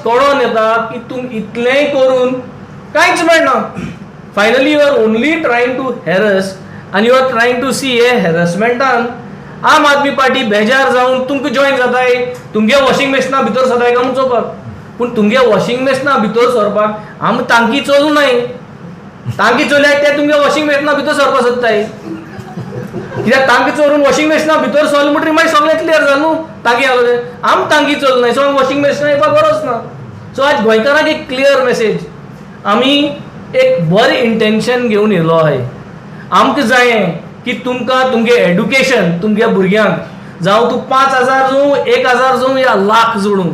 कळोन येता की तुम इतलेंय करून कांयच मेळना. Finally you are only trying to harass आनी you are trying to see हे हॅरसमेंटान आम आदमी पार्टी बेजार जावन तुमकां जॉयन जाताय, तुमगे वॉशिंग मशिना भितर सरताय काय म्हूण चोवपाक. पूण तुमगे वॉशिंग मशिना भितर सरपाक आम तांकी चलूं नाय, तांकी चलयात ते तुमगे वॉशिंग मशिना भितर सरपाक सोदताय. कित्याक तांकी चोरून वॉशिंग मशिना भितर सरले म्हणटकीर मागीर सगळें क्लियर जालें न्हू. तांकी घालूं आम तांकी चलूं नाय, सो आमी वॉशिंग मशिना येवपाक गरज ना. सो आज गोंयकारांक एक क्लियर मेसेज, आमी एक बरें इंटेन्शन घेवन येयलो आहाय. आमकां जायें की तुमकां तुमगे एडुकेशन तुमगे भुरग्यांक जावं तूं 5,000 जोडूं, 1,000 जोडूं या लाख जोडूं,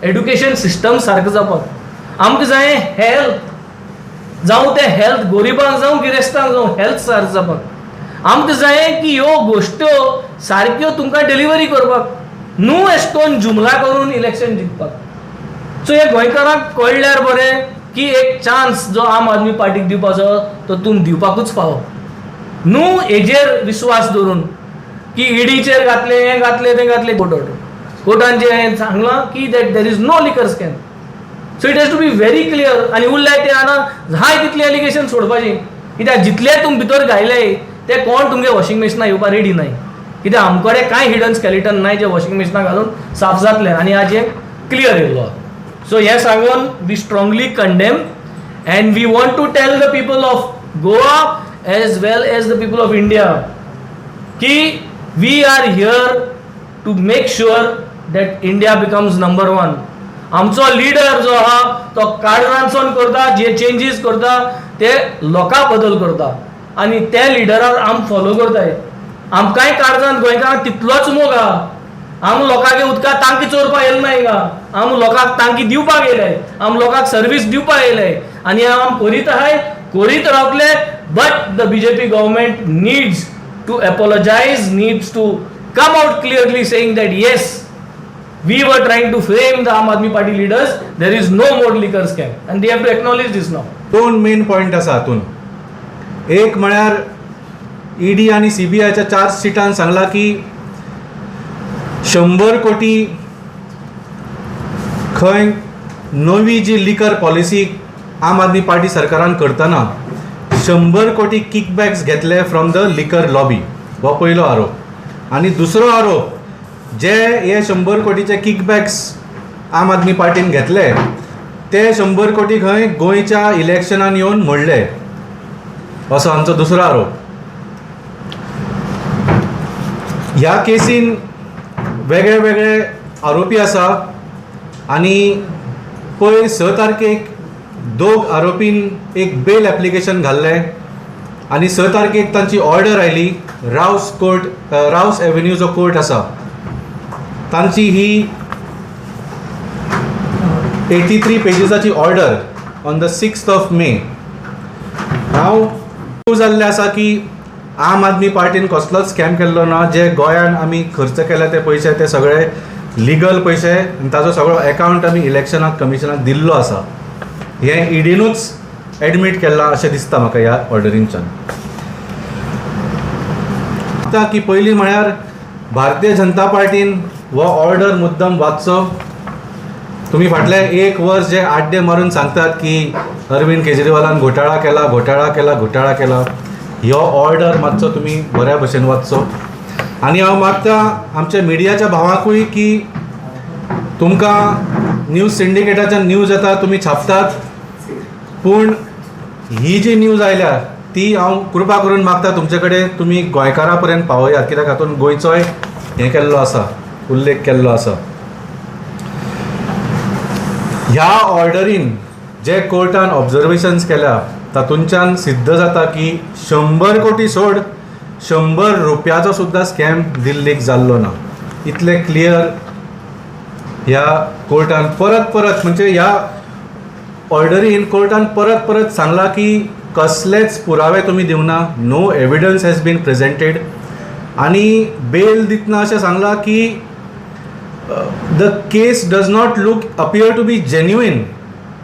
एडुकेशन सिस्टम सारकें जावपाक. आमकां जायें हेल्थ, जावं तें हेल्थ गोरिबांक जावं गिरेस्तांक जावं, हेल्थ सारकें जावपाक. आमकां जायें की ह्यो गोश्ट्यो सारक्यो तुमकां डिलिव्हरी करपाक, न्हू एश कोन जुमला करून इलेक्शन जिखपाक. सो हे गोंयकारांक कळ्ळ्यार बरें की एक चान्स जो आम आदमी पार्टीक दिवपाचो तो तुम दिवपाकूच फावो, न्हू हेजेर विस्वास दवरून की ईडीचेर घातले, हें घातले, तें घातले. कोर्टान जें हांवें सांगलां की that there is no liquor scam, so it has to be very clear. आनी उरल्याय ते आतां जाय तितलें एलिगेशन सोडपाचें, कित्याक जितले तुम भितर घायले ते कोण तुमगे वॉशिंग मशिना येवपा रेडी नाय, कित्याक आमकडे कांय हिडन स्केलेटन नाय जे वॉशिंग मशिना घालून साफ जातले. आनी आज हें क्लियर येयल्लो. सो हें सांगून we strongly condemn and we want to tell the people of Goa as well as the people of India की we are here to make sure that India becomes number 1. आमचो leader जो आहा तो काळजांतसून करता, जे changes करता ते लोकां बदल करता आनी त्या लिडराक आम फॉलो करताय. आमकांय काळजांत गोंयकारांक तितलोच मोग आहा. आम लोकांक उदका तांकी चोरपाक येयले ना हिंगा, आम लोकांक तांकी दिवपाक येयले, आम लोकांक सर्वीस दिवपाक येयले आनी आम करीत आहाय, करीत रावतले. But the BJP government needs to apologise, needs to come out clearly saying that yes, we were trying to frame the Aam Aadmi Party leaders. There is no more liquor scam and they have to acknowledge this now. दोन main point आसा हातून. एक म्हळ्यार ED आनी सीबीआयच्या charge शिटान सांगलां की 100 कोटी खंय नवी जी लिकर पॉलिसी आम आदमी पार्टी सरकारान करतना 100 कोटी किकबॅक्स घेतले फ्रॉम the liquor lobby, हो पयलो आरोप. आनी दुसरो आरोप, जे हे 100 कोटीचे किकबॅक्स आम आदमी पार्टीन घेतले ते 100 कोटी खंय गोंयच्या इलेक्शनान येवन मोडले, असो आमचो दुसरो आरोप. ह्या केसीन वेगळे वेगळे आरोपी आसा आनी पयर 6 तारखेक 2 आरोपीन एक बेल एप्लिकेशन घाल्लें आनी 6 तारखेक तांची ऑर्डर आयली. रावस कोर्ट, रावस एव्हेन्यू जो कोर्ट आसा तांची ही 83 पेजीसाची order on the 6th of May. हांव जाल्लें आसा की आम आदमी पार्टीन कसलोच स्कॅम केल्लो ना. जे गोंयान आमी खर्च केले ते पयशे ते सगळे लिगल पयशे आनी ताजो सगळो एकावंट आमी इलेक्शनाक कमिशनाक दिल्लो आसा. हें ईडीनूच एडमीट केलां अशें दिसता म्हाका ह्या ऑर्डरींच्यान. आतां की पयलीं म्हळ्यार भारतीय जनता पार्टीन हो ऑर्डर मुद्दम वाचचो. तुमी फाटलें 1 वर्स जे आड्डे मारून सांगतात की अरविंद केजरीवालान घोटाळा केला, घोटाळा केला, घोटाळा केला, हो ऑर्डर मातसो तुमी बऱ्या भशेन वाचचो. आनी हांव मागता आमच्या मिडियाच्या भावांकूय की तुमकां न्यूज सिंडिकेटाच्यान न्यूज येता, तुमी छापतात, पूण ही जी न्यूज आयल्या ती हांव कृपा करून मागता तुमचे कडेन तुमी गोंयकारां पर्यंत पावयात, कित्याक हातूंत गोंयचोय हें केल्लो आसा, उल्लेख केल्लो आसा. ह्या ऑर्डरीन जे कोर्टान ऑब्जर्वेशन्स केल्या तातूंच्यान सिद्ध जाता की 100 कोटी सोड 100 रुपयाचो सुद्दां स्कॅम दिल्लीक जाल्लो ना. इतलें क्लियर ह्या कोर्टान परत परत, म्हणजे ह्या ऑर्डरीन कोर्टान परत परत सांगलां की कसलेच पुरावे तुमी दिवना, no evidence has been presented. आनी बेल दितना अशें सांगलां की the case does not look appear to be genuine.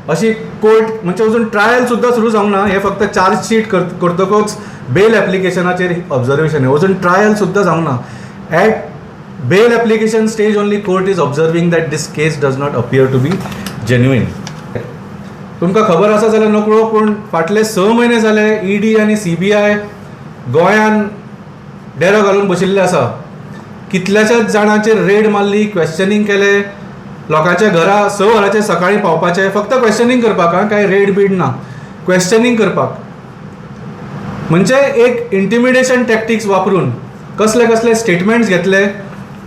अशी कोर्ट म्हणजे अजून ट्रायल सुद्दां सुरू जावंक ना, हें फक्त चार्जशीट करतकच बेल एप्लिकेशनाचेर ऑब्जर्वेशन, अजून ट्रायल सुद्दां जावंक ना. At bail application stage only court is observing that this case does not appear to be genuine. तुमकां खबर आसा जाल्यार नकळो, पूण फाटले 6 म्हयने जाले ईडी आनी सीबीआय गोंयान डेरो घालून बशिल्ले आसा. कितल्याशाच जाणांचेर रेड मारली, क्वेश्चनींग केलें, लोकांच्या घरा 6 वरांचेर सकाळीं पावपाचें, फक्त क्वेश्चनींग करपाक, आं, कांय रेड बीड ना, क्वेश्चनींग करपाक. म्हणजे एक इंटिमिडेशन टॅक्टिक्स वापरून कसले कसले स्टेटमेंट्स घेतले.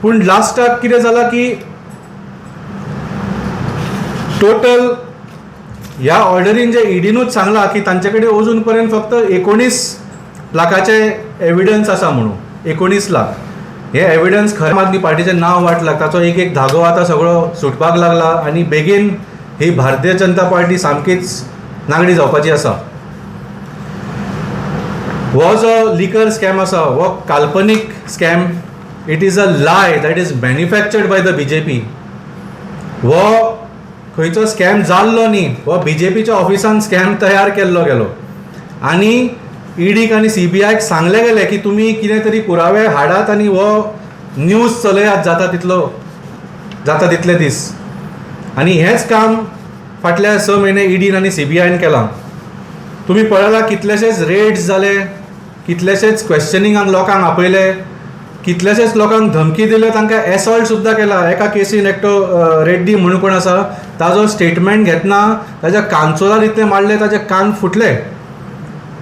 पूण लास्टाक कितें जालां की टोटल ह्या ऑर्डरीन जे ईडीनूच सांगलां की तांचे कडेन अजून पर्यंत फक्त 19 लाखाचे एविडन्स आसा म्हणून. 19 लाख हे एविडन्स खरें आम आदमी पार्टीचें नांव वाट लागता, ताचो एक एक धागो आतां सगळो सुटपाक लागला आनी बेगीन ही भारतीय जनता पार्टी सामकीच नागडी जावपाची आसा. हो जो लिकर स्कॅम आसा हो काल्पनीक scam, it is a lie that is manufactured by the BJP. हो खंयचो स्कॅम जाल्लो न्ही, हो बीजेपीच्या ऑफिसान स्कॅम तयार केल्लो गेलो आनी ईडीक आनी सीबीआयक सांगलें गेलें की तुमी कितें तरी पुरावे हाडात आनी हो न्यूज चलयात जाता तितलो, जाता तितले दीस. आनी हेंच काम फाटल्या 6 म्हयने ईडीन आनी सीबीआयन केलां. तुमी पळयलां कितलेशेच रेड्स जाले, कितलेशेच क्वेश्चनिंगाक लोकांक आपयले, कितलेशेच लोकांक धमकी दिल्यो, तांकां एसॉल्ट सुद्दां केला. एका केसीन एकटो रेड्डी म्हणून कोण आसा ताजो स्टेटमेंट घेतना ताज्या कानसोलार इतलें मारलें, ताजे कान फुटले.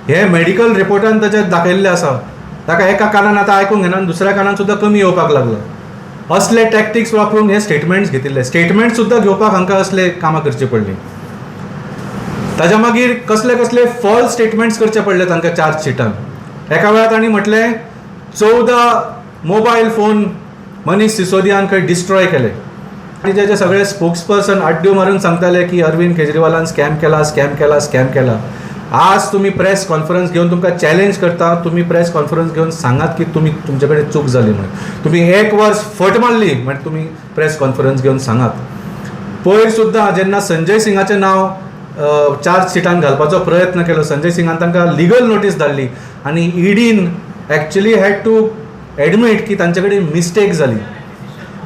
हे मेडिकल रिपोर्टान ताचेर दाखयल्लें आसा. ताका एका कानान आतां आयकूंक घेना आनी दुसऱ्या कानान सुद्दां कमी येवपाक लागलो. असले टॅक्टिक्स वापरून हे स्टेटमेंट्स घेतिल्ले. स्टेटमेंट सुद्दां घेवपाक हांकां असले कामां करचीं पडलीं. ताज्या मागीर कसले कसले फॉल्स स्टेटमेंट्स करचे पडले तांकां चार्ज शिटान. एका वेळार तांणी म्हटलें 14 मोबायल फोन मनीष सिसोदियान खंय डिस्ट्रॉय केले. आनी जे सगळे स्पोक्स पर्सन आड्ड्यो मारून सांगताले की अरविंद केजरीवालान स्कॅम केला, स्कॅम केला, स्कॅम केला. आज तुमी प्रेस कॉन्फरन्स घेवन तुमकां चॅलेंज करता, तुमी प्रेस कॉन्फरन्स घेवन सांगात की तुमी तुमचे कडेन चूक जाली म्हणून. तुमी एक वर्स फट मारली म्हण तुमी प्रेस कॉन्फरन्स घेवन सांगात. पयर सुद्दां जेन्ना संजय सिंगाचें नांव चार्ज शिटान घालपाचो प्रयत्न केलो, संजय सिंगान तांकां लिगल नोटीस धाडली आनी ईडीन एक्चुली हॅड टू एडमीट की तांचे कडेन मिस्टेक जाली.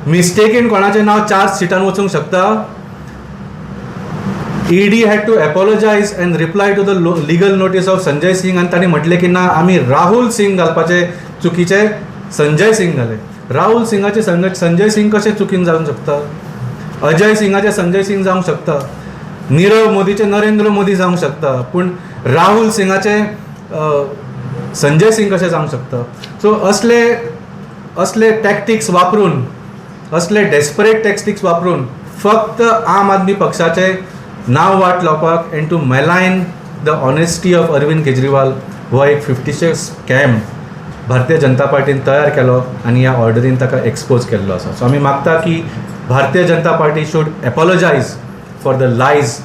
मिस्टेकीन कोणाचें नांव चार्ज शिटान वचूंक शकता? ED had to apologise and reply to the legal notice of Sanjay Singh आनी तांणी म्हटलें की ना, आमी राहुल सिंग घालपाचे चुकीचे संजय सिंग घाले. राहुल सिंगाचे संजय सिंग कशें चुकीन जावंक शकता? अजय सिंगाचे संजय सिंग जावंक शकता, निरव मोदीचे नरेंद्र मोदी जावंक शकता, पूण राहुल सिंगाचे संजय सिंग कशें जावंक शकता? सो असले असले टॅक्टिक्स वापरून, असले डेस्परेट टॅक्टिक्स वापरून फक्त आम आदमी पक्षाचें नांव वाट लावपाक and to malign the honesty of Arvind Kejriwal हो एक 56 स्कॅम भारतीय जनता पार्टीन तयार केलो आनी ह्या ऑर्डरीन ताका एक्सपोज केल्लो आसा. सो आमी मागता की Bharatiya Janata Party should apologise for the lies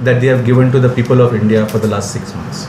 that they have given to the people of India for the last 6 months.